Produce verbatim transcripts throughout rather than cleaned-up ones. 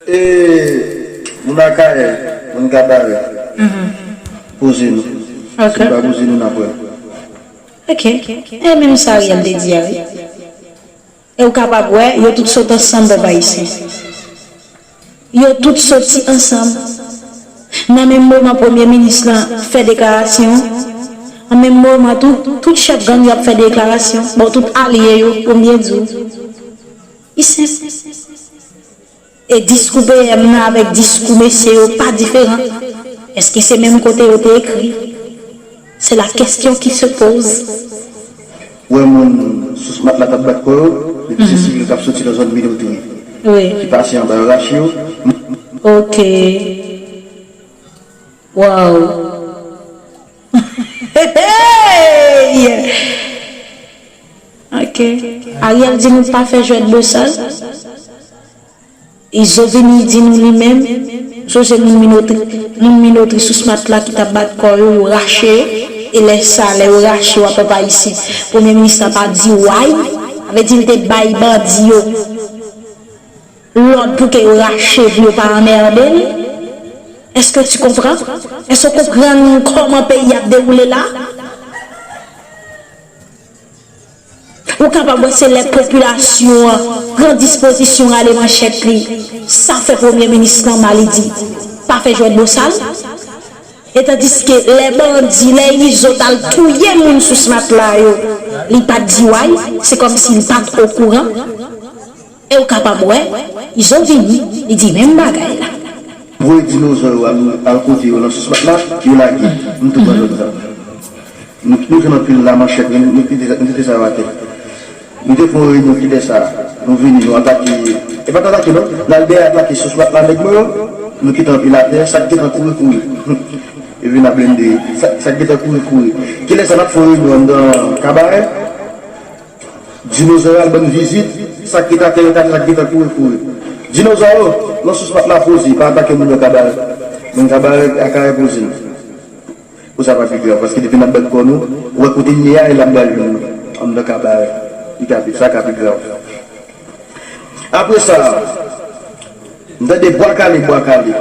E moun Akayè, moun Kabarè, poze nou. Si nou pa poze nou, n ap wè. Ok. E menm sa Ariel te di a, wi. E ou kapab wè, yo tout sot ansanm, pèp ayisyen. Yo tout soti ansanm. Nan menm moman premye minis lan fè deklarasyon, an menm moman tou, tout chèf gang yo ap fè deklarasyon. Bon, tout alye yo, pou m byen di w. Li senp. E diskou P M nan avèk diskou mesye yo pa diferan. Èske se menm kote yo te ekri? C'est la question qui se pose. Ou wè moun sou smat la t ap bat kò yo, epi se sivil k ap soti nan zòn Minotri. Wi. Ki pase anba yo rache yo. Ok. Wow. Hey! Ok. Ariel di nou pa fè jwèt bosal. Izo vini di nou li menm, sonje moun Minotri, moun Minotri sou smat la ki t ap bat kò yo, yo rache yo. E lè sa, lè yo rache yo a pèp ayisyen, premye minis la pa di way, sa vle di l te bay bandi yo lòd pou ke yo rache pou yo pa anmède l. Est-ce que tu comprends? Est-ce que w konprann kòman peyi ap dewoule la? Ou kapab wè se lè popilasyon an pran dispozisyon rale manchèt li. Sa fè premye minis lan mal, li di pa fè jwèt bosal. E tandiske lè bandi, lè Izo t al touye moun sou smat la yo, li pa t di way, se kòmsi li pa t okouran. E ou kapab wè, Izo vini, li di menm bagay la. Voye dinozò yo al, al kote yo nan sous mat la, yo lage. Nou tou pran lòd zam. Nou, nou jwenn anpil la manchèt, nou, nou kite, nou kite sa yo atè. Nou te fè yon reyinyon kilè sa, nou vini, nou atake, e pa t atake non, n al dèyè atake sous mat la nèg mwen yo, nou kite anpil atè, sa k gentan kouri, kouri. Yo vin ap blende, sa, sa k gentan kouri, kouri. Kilè sa n ap fè yon reyinyon anndan Kabarè? Dinozò yo al ban n vizit, sa k ret atè yo, sa k ret atè yo, sa k ret atè yo kouri, kouri. Dinozò yo, nan sous mat la poze, pa atake moun yo Kabarè. Moun Kabarè, Akayè poze n. Pou sa pa pi grav, paske depi n ap bat kò nou, ou wè kote n ye a, e la n pral jwenn nou. Anndan Kabarè. Li ka pi, sa ka pi grav. Apre sa, m tande bwa kale, bwa kale.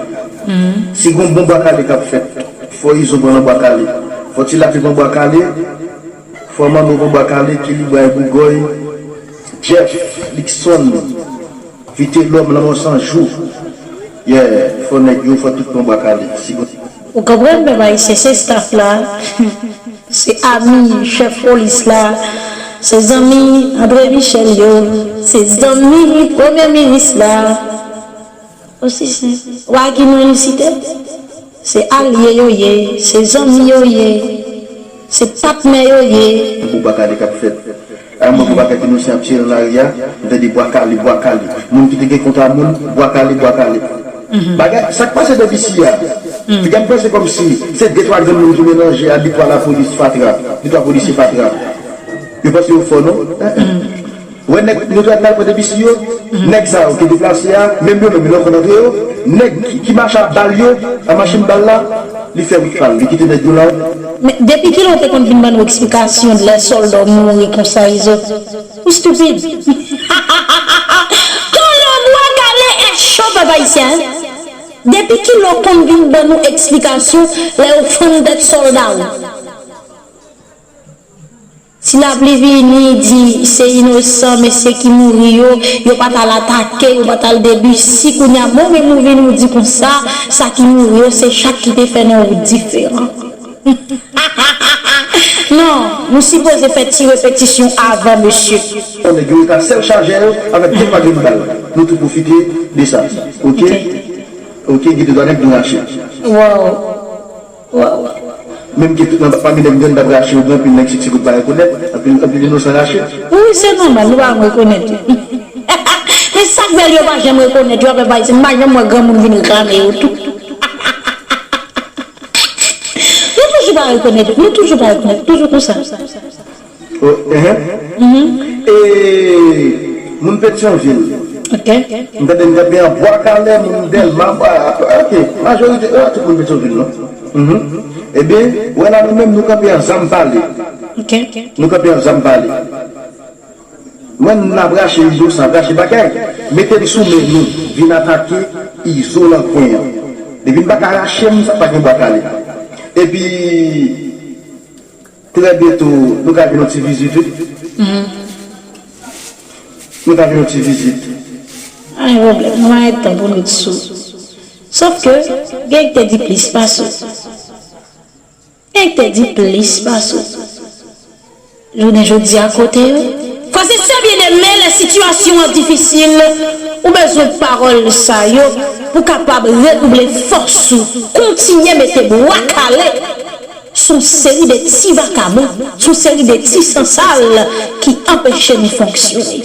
Si gon bon bwa kale k ap fèt, fò Izo pran nan bwa kale. Fò Ti Lavi pran bwa kale. Fò Manno pran bwa kale, Kilibray, Bougòy, Jeff, Luckson, Vitelòm, Lanmò San Jou. Yeah, fò nèg yo, fò tout pran bwa kale. Si gon Ou konprann, pèp ayisyen, se staff la, se ami chèf polis la, se zanmi André Michel yo, se zanmi premye minis la. Osi senp. Ou a ki non li site? Se alye yo ye, se zanmi yo ye, se patnè yo ye. Pou bwa kale k ap fèt. A mwen pou bagay ki nou se ap tire nan lari a, m tande bwa kale, bwa kale. Moun ki te gen kont a moun, bwa kale, bwa kale. Bagay, sa k pase nan V C a? Piga m panse kòmsi se de twa grenn moun ki melanje a de twa lapolis fatra, de twa polisye fatra. Yo panse yo fò non? Wè nèg nou t al pran depi si yo, nèg sa yo ki deplase a, menm yo menm yo nan kont antre yo, nèg ki, ki mache a bal yo, a machin bal la, li fè wout pa l, li kite nèg yo la. Men depi kilè w te konn vin ban nou eksplikasyon de lè sòlda w mouri konsa, Izo? Ou stupid. Kòlò bwa kale e cho, pèp ayisyen. Depi kilè w konn vin ban nou eksplikasyon lè yo fann tèt sòlda w? Ti Lapli vini di se inosan mesye ki mouri yo, yo pa t al atake, yo pa t al debisi. Kounye a bon menm ou vini ou di konsa, sa ki mouri yo se chak ki te fè nan wout diferan. Non, nou sipoze fè ti repetisyon avan, mesye. Nèg yo rete ak sèl chajè yo avèk de twa grenn bal. Nou tou pwofite de sa. Ok? Ok, gen de twa nèg nou rache. Wow. Wow. Menm ke tout nan pami nèg grenn t ap rache yo, gen anpil nèg sik sik ou pa rekonèt, anpil, anpil inosan rache. Wi, se nòmal, nou pa janm rekonèt yo. Men sa k bèl yo pa janm rekonèt yo, apre pa isi, m pa janm wè granmoun vin reklame yo tou. Nou toujou pa rekonèt, nou toujou pa rekonèt, toujou konsa. Oh, enhen. E moun Petyonvil. Ok. M tande m tande an Bwa Kale, moun Dèlma, Bwa, ok. Majorite, ah, tout moun Petyonvil, non? Mhm. Ebyen, wè la nou menm nou kanpe an zam pale. Ok. Nou kanpe an zam pale. Mwen n ap rache inosan, ap rache bagay. Mete n sou men nou, vin atake, Izo nan kwen an. Depi m pa ka rache m, sa pa gen bwa kale. Epi, trè byento, nou ka vin yon ti vizit, wi. Nou ka vin yon ti vizit. Pa gen pwoblèm, nou pa gen tan pou nou t sou. Sòf ke, gen k te di plis pase w. Gen k te di plis pase w. Jounen jodi a kote yo? Frè e sè byeneme, lè sitiyasyon an difisil, ou bezwen pawòl sa yo pou kapab redouble fòs ou, kontinye mete bwa kale sou yon seri de ti vakabon, sou yon seri de ti sansal ki anpeche nou fonksyone.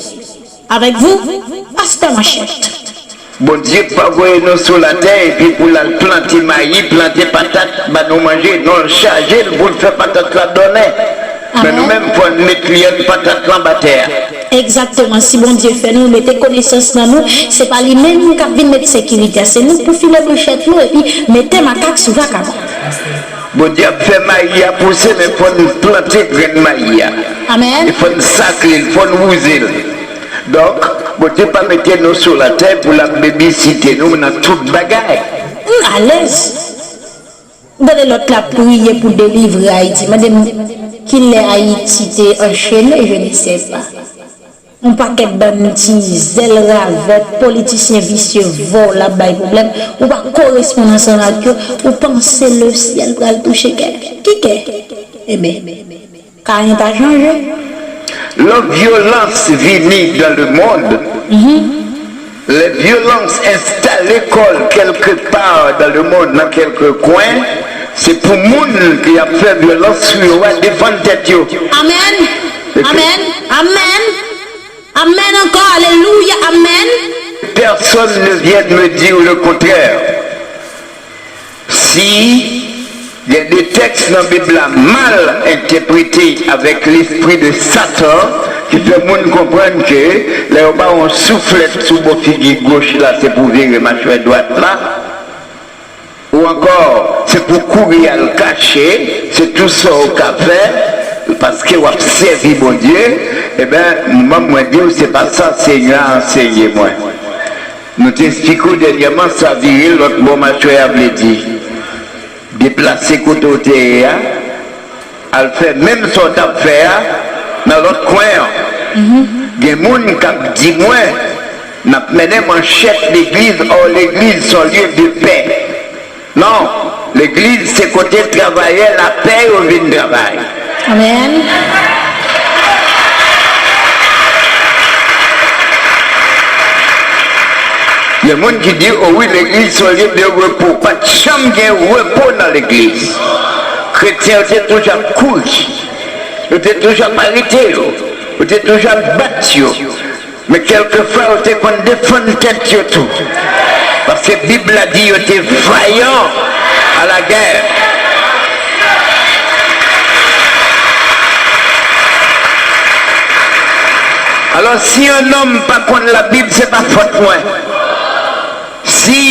Avèk vou, pastè Manchèt. Bondye pa voye nou sou latè epi pou l al plante mayi, plante patat, ba nou manje. Non, l chaje l pou l fè patat la dònen. Men nou menm, fò n met lyann patat lan ba tè a. Egzakteman. Si Bondye fè nou mete konesans nan nou, se pa li menm k ap vin met sekirite a, se nou k pou file manchèt nou epi mete makak sou vakabon. Bondye ap fè mayi a pouse, men fò n plante grenn mayi a. Amèn. E fò n sakle l, fò n wouze l. Donk, Bondye pa mete nou sou latè pou l ap bebisite nou nan tout bagay. M alèz. M tande lòt la priye pou delivre Ayiti. Mande m kilè Ayiti te anchene, je ne sais pas. Yon pakèt bann ti zèl ravèt, politisyen visye, vòlò ap bay pwoblèm. Ou pa koresponn ansanm ak yo, ou panse lesyèl pral touche kè. Ki kè? Enben, Kayen pa chanje. Lè vyolans vini dans le monde, lè vyolans enstale kò l kèlke pa dans le monde, nan kèlke kwen, se pou moun ki ap fè vyolans sou yo a defann tèt yo. Amèn. Amèn. Amèn. Amèn ankò. Alelouya. Amèn. Personne ne vienne me dire le contraire. Si gen de tèks nan Bib la mal entèprete avèk lespri de Satan, ki fè moun konprann ke lè yo ba w yon souflèt sou bò figi goch la, se pou vire machwè dwat la, ou ankò, se pou kouri al kache, se tou sa w ka fè, paske w ap sèvi Bondye, ebyen, manm mwen di w, se pa sa Senyè a ansenye mwen. Nou te esplike w dènyèman sa vire lòt bò machwè a vle di. Deplase kote w te ye a, al fè menm sa w t ap fè a nan lòt kwen an. Gen moun k ap di mwen, n ap mennen manchèt legliz, or legliz se yon lye de pè. Non, legliz se kote travayè lapè yo vin travay. Amèn. Gen moun ki di, o wi, legliz se yon lye de repo. Pa t janm gen repo nan legliz. Kretyen yo te toujou ap kouri. Yo te toujou ap arete yo. Yo te toujou ap bat yo. Men kèlkefwa, yo te konn defann tèt yo tou. Paske Bib la di yo te vayan a lagè. Alò, si yon nonm pa konn Labib, se pa fòt mwen. Si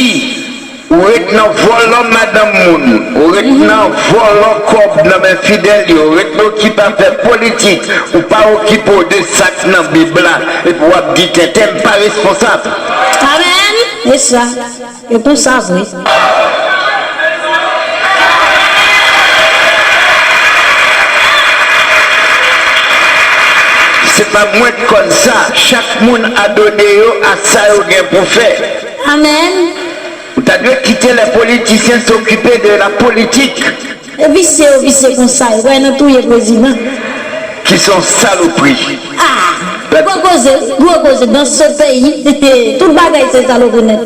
ou ret nan vòlò madanm moun, ou ret nan vòlò kòb nan men fidèl yo, ou ret nan okipe afè politik, ou pa okipe w de sa k nan Bib la, epi w ap di tenten, m pa responsab. Amèn. E sa, e konsa vre. Se pa mwen k kòz sa, chak moun adone yo a sa yo gen pou fè. Amèn. Ou ta dwe kite les politiciens s'occuper de la politique. E visye yo visye konsa, yo kwè nan touye prezidan. Qui sont saloperies. Ah! Gwo koze, gwo koze, dans ce pays, tout bagay se salopri nèt.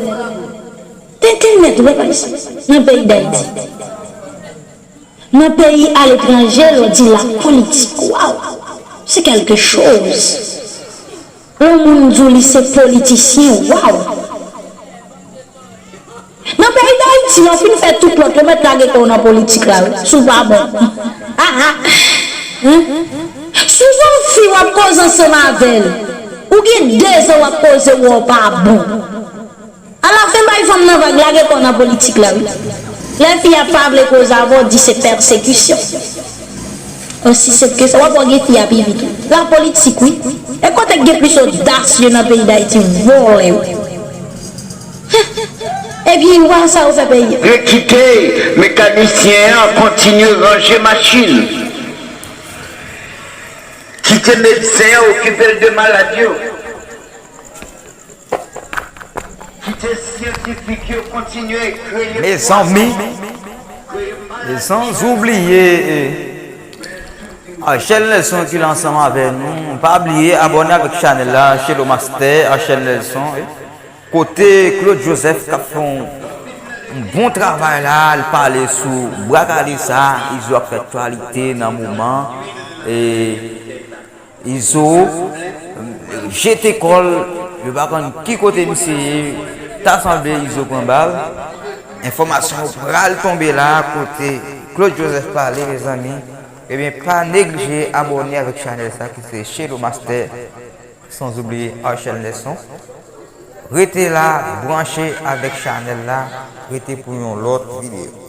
Tenten nèt, wi, pa isi, nan peyi Dayiti. Nan peyi aletranje, lè w di lapolitik, waw, se kèlke choz. Lè yon moun di w li se politisyen, waw. Nan peyi Dayiti, lè w fin fè tout lòt, yo mèt lage kò w nan politik la, wi, si w pa bon. Si w se yon fi, w ap koze ansanm avè l, ou gen dezan w ap koze, w wè w pa bon. Alafen, bay fanm nan vag, lage kò w nan politik la, wi. Lè fi a pa vle koze avè w, di se pèsekisyon. Osi senp ke sa, w ap wè gen fi a pi vit, wi. Lapolitik, wi. E kote k gen plis odas yo nan peyi Dayiti, vòlè, wi. Vye wa sa ou fè peyi a. Yo kite mekanisyen an kontinye ranje machin. Kite medsen an okipe l de malad yo. Kite syantifik yo kontinye kreye. Mezanmi, e san oubliye e, Archel Nelson ki la ansanm avè nou. Pa bliye abòne avèk chanèl la, Shelo Master, Archel Nelson. E. Kote Claude Joseph k ap fè yon, yon bon travay la, l pale sou bwa kale sa, Izo ap fè aktyalite nan moman. E Izo jete kò l, yo pa konn ki kote misye ye, ta sanble Izo pran bal. Enfòmasyon yo pral tonbe la kote Claude Joseph pale, mezanmi. Ebyen, pa neglije abòne avèk chanèl sa ki se Shelo Master, san oubliye Archel Nelson. Rete la, branche avèk chanèl la, rete pou yon lòt videyo.